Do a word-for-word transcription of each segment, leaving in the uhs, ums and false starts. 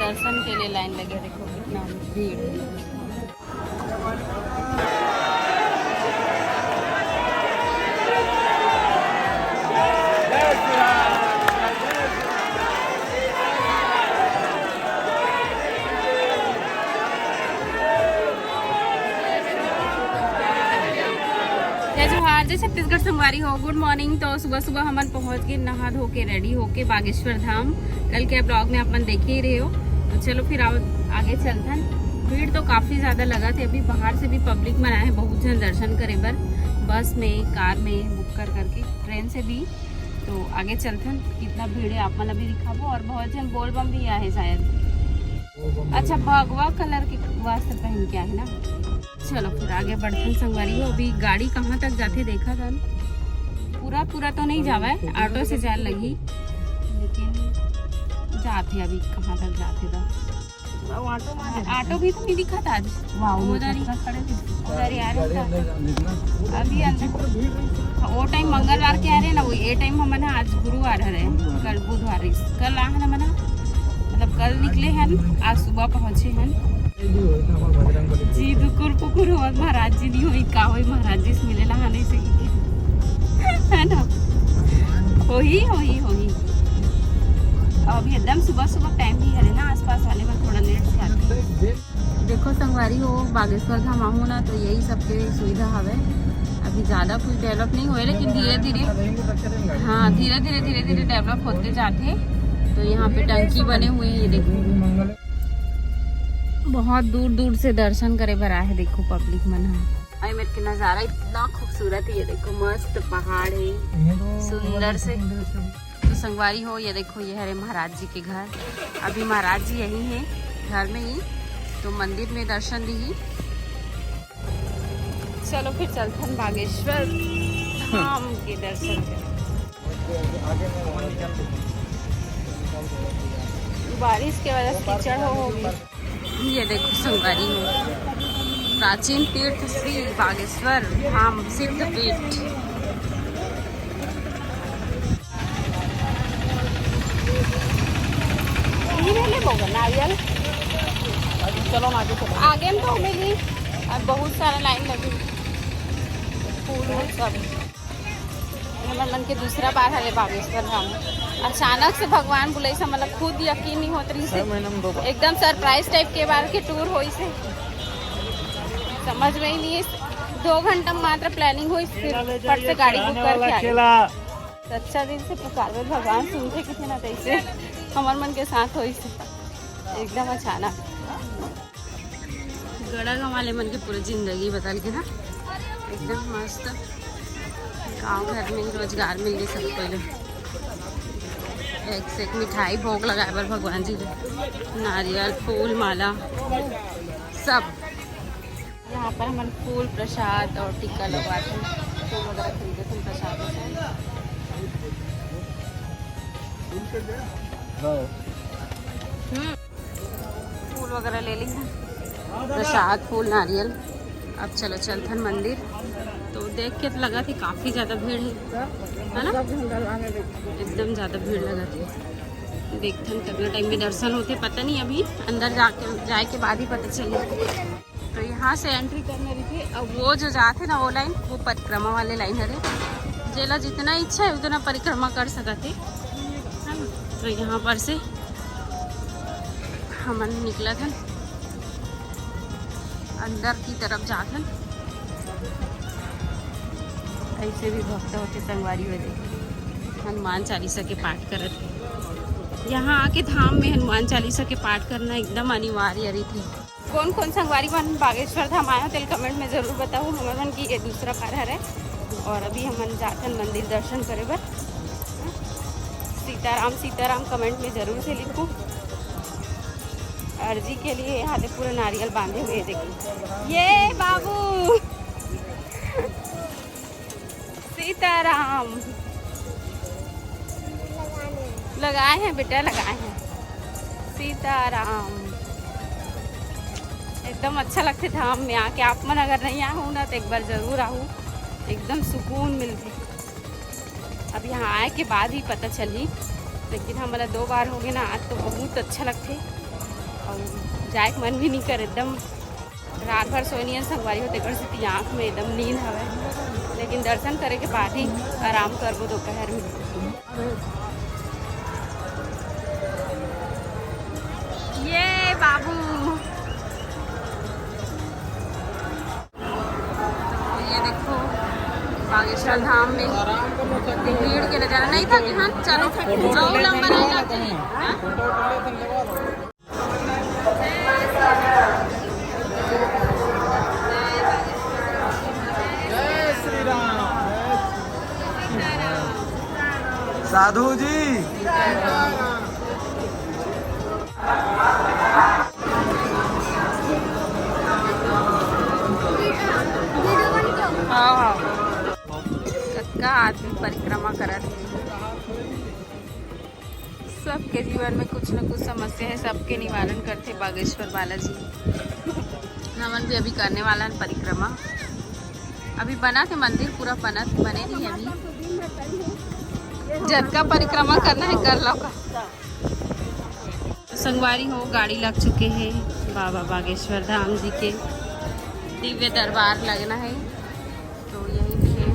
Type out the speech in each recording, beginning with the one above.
दर्शन के लिए लाइन लगे, देखो कितना भीड़ है। जय जोहार, जय छत्तीसगढ़ संगवारी हो। गुड मॉर्निंग। तो सुबह सुबह हमन पहुंच गए नहा धो के, रेडी होके बागेश्वर धाम। कल के ब्लॉग में अपन देखे ही रहे हो। तो चलो फिर आओ, आगे चलथन। भीड़ तो काफ़ी ज़्यादा लगा थे, अभी बाहर से भी पब्लिक मन आए हैं, बहुत जन दर्शन करे बर, बस में, कार में बुक कर करके, ट्रेन से भी। तो आगे चलथन, कितना भीड़ है आप मन अभी दिखाबो। और बहुत जन बोलबम भी आए हैं शायद। अच्छा, भगवा कलर के वस्त्र पहन के आए हैं ना। चलो फिर आगे बढ़थन संगवारी हो। अभी गाड़ी कहाँ तक जाथे देखा था, पूरा पूरा तो नहीं जावा है, ऑटो से जाए लगी, लेकिन जाथे अभी कहाँ तक जाथे तो। ऑटो भी तो नहीं दिखा था आज। वाह, उधर ही, उधर ही आ रहे थे। अभी अंदर वो टाइम मंगलवार के आ रहे ना, वो ये टाइम हमन आज गुरुवार हरे, कल बुधवार रहिस। कल आ हन हमन, मतलब कल निकले हन, आज सुबह पहुँचे हन। जी दुकुर पुकुर होत महाराज जी नहीं होई, का होई महाराज जी से मिले ला हने से, है ना? होही, होही, होही। अभी एकदम सुबह सुबह टाइम भी है ना, आसपास वाले में थोड़ा लेट से आते हैं। देखो संगवारी हो, बागेश्वर धाम आहू ना तो यही सबके सुविधा हवे। अभी ज़्यादा कुछ डेवलप नहीं हुए, लेकिन धीरे धीरे, हाँ, धीरे धीरे, धीरे धीरे डेवलप होते जाते। तो यहाँ पे टंकी बने हुए हैं, ये देखो, बहुत दूर दूर से दर्शन करे बर आए हैं। देखो पब्लिक मन है, अरे मेरे के नज़ारा इतना खूबसूरत है। ये देखो मस्त पहाड़ है, सुंदर से। तो संगवारी हो, ये देखो, ये हरे महाराज जी के घर। अभी महाराज जी यही हैं घर में ही, तो मंदिर में दर्शन दी। चलो फिर चलथन बागेश्वर धाम के दर्शन कर। बारिश के वजह से कीचड़ हो होगी। ये देखो संगवारी हो, प्राचीन तीर्थ श्री बागेश्वर धाम सिद्ध पीठ। नारियल। चलो आगे चलो। आगे में तो मिली, अब बहुत सारा लाइन लगी, फूल वूल सब। हमर मन के दूसरा बार हरे बागेश्वर धाम। अचानक से भगवान बुलाइस, मतलब खुद यकीन नहीं होत रहिस। एकदम सरप्राइज टाइप के बार के टूर होइस हे। समझ में ही नहीं, दो घंटा मात्र प्लानिंग होइस, फिर फट से गाड़ी बुक करके आ गए। सच्चा दिल से पुकारबे, भगवान सुनथे किथे ना, तैसे हमर मन के साथ होइस एकदम अचानक। गड़ा गाँव वाले मन के पूरा जिंदगी बदल के ना, एकदम मस्त। गाँव घर में ही रोजगार मिल गए सबको। एक से एक मिठाई भोग लगाए बर भगवान जी के, नारियल, फूल, माला, सब। यहाँ पर हमन फूल, प्रसाद और टीका लगवाते हैं, फूल वगैरह खरीदे थे, प्रसाद वसाद। हम्म। फूल वगैरह ले ली है, प्रसाद, फूल, नारियल। अब चलो चलथन मंदिर। तो देख के तो लगा थी काफ़ी ज़्यादा भीड़ है, है ना? एकदम ज़्यादा भीड़ लगा थी। देखथन कितना टाइम में दर्शन होते, पता नहीं, अभी अंदर जाके, जाए के बाद ही पता चली। तो यहाँ से एंट्री करना रहिथे। अब वो जो जाथे ना, वो लाइन, वो परिक्रमा वाले लाइन हरे, जेला जितना इच्छा है उतना परिक्रमा कर सकत है, है ना? तो यहाँ पर से हमन निकलत हन, अंदर की तरफ जात हन। ऐसे भी भक्त होते संगवारी हो, देखो हनुमान चालीसा के पाठ करत हे। यहाँ आके धाम में हनुमान चालीसा के पाठ करना एकदम अनिवार्य रहिथे। कौन कौन संगवारी मन बागेश्वर धाम आए हो, तेल कमेंट में जरूर बताओ। हमर मन की ये दूसरा बार हरे और अभी हमन जाथन मंदिर दर्शन करे बर। सीताराम सीताराम कमेंट में जरूर से लिखो। अर्जी के लिए यहाँ पे पूरा नारियल बांधे हुए, देखो ये बाबू। सीताराम। लगाए हैं बेटा, लगाए हैं। सीताराम। एकदम अच्छा लगथे धाम में आके। आप मन अगर नहीं आए हो ना, तो एक बार जरूर आओ, एकदम सुकून मिलथे। अब यहाँ आए के बाद ही पता चली, लेकिन हमला दो बार हो गए ना, आज तो बहुत अच्छा लगथे। अउ जाए के मन भी नहीं करे, एकदम रात भर सोए नहीं हन संगवारी हो, तेकर सेती आँख में एकदम नींद हवे, लेकिन दर्शन करे के बाद ही आराम करबो दोपहर में। ये बाबू, ये देखो बागेश्वर धाम में भीड़ के नजारा नहीं था कि हाँ चलो, आओ लंबा नहीं लाते हैं, हाँ? जय श्री राम। साधु जी। हाँ, हाँ। कतका आदमी परिक्रमा करत हे। सबके जीवन में कुछ न कुछ समस्या है, सबके निवारण करथे बागेश्वर बालाजी। हमन भी अभी करने वाला हन परिक्रमा। अभी बनत हे मंदिर, पूरा बनत, बने नहीं है अभी। जतका परिक्रमा करना है, कर लो का। तो संगवारी हो, गाड़ी लग चुके हैं बाबा बागेश्वर धाम जी के दिव्य दरबार लगना है। तो यही पे है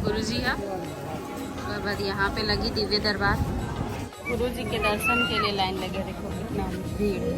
गुरु जी का, ओकर बाद यहाँ पे लगी दिव्य दरबार। गुरु जी के दर्शन के लिए लाइन लगे, देखो कितना भीड़ है।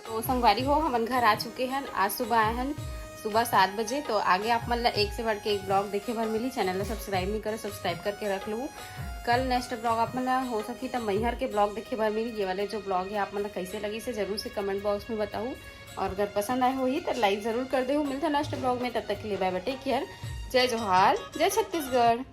तो संगवारी हो, हमन घर आ चुके हन। आज सुबह आए हन, सुबह सात बजे। तो आगे आप मन ला एक से बढ़ के एक ब्लॉग देखे बर मिली। चैनल ला सब्सक्राइब नहीं करे, सब्सक्राइब करके रख लू। कल नेक्स्ट ब्लॉग आप मन ला हो सकी त मैहर के ब्लॉग देखे बर मिली। ये वाले जो ब्लॉग है आप मन ला कैसे लगी से जरूर से कमेंट बॉक्स में बताऊ। और अगर पसंद आए होही तो लाइक जरूर कर देहू। मिलता नेक्स्ट ब्लॉग में, तब तक के लिए बाय बाय, टेक केयर, जय जोहार, जय छत्तीसगढ़।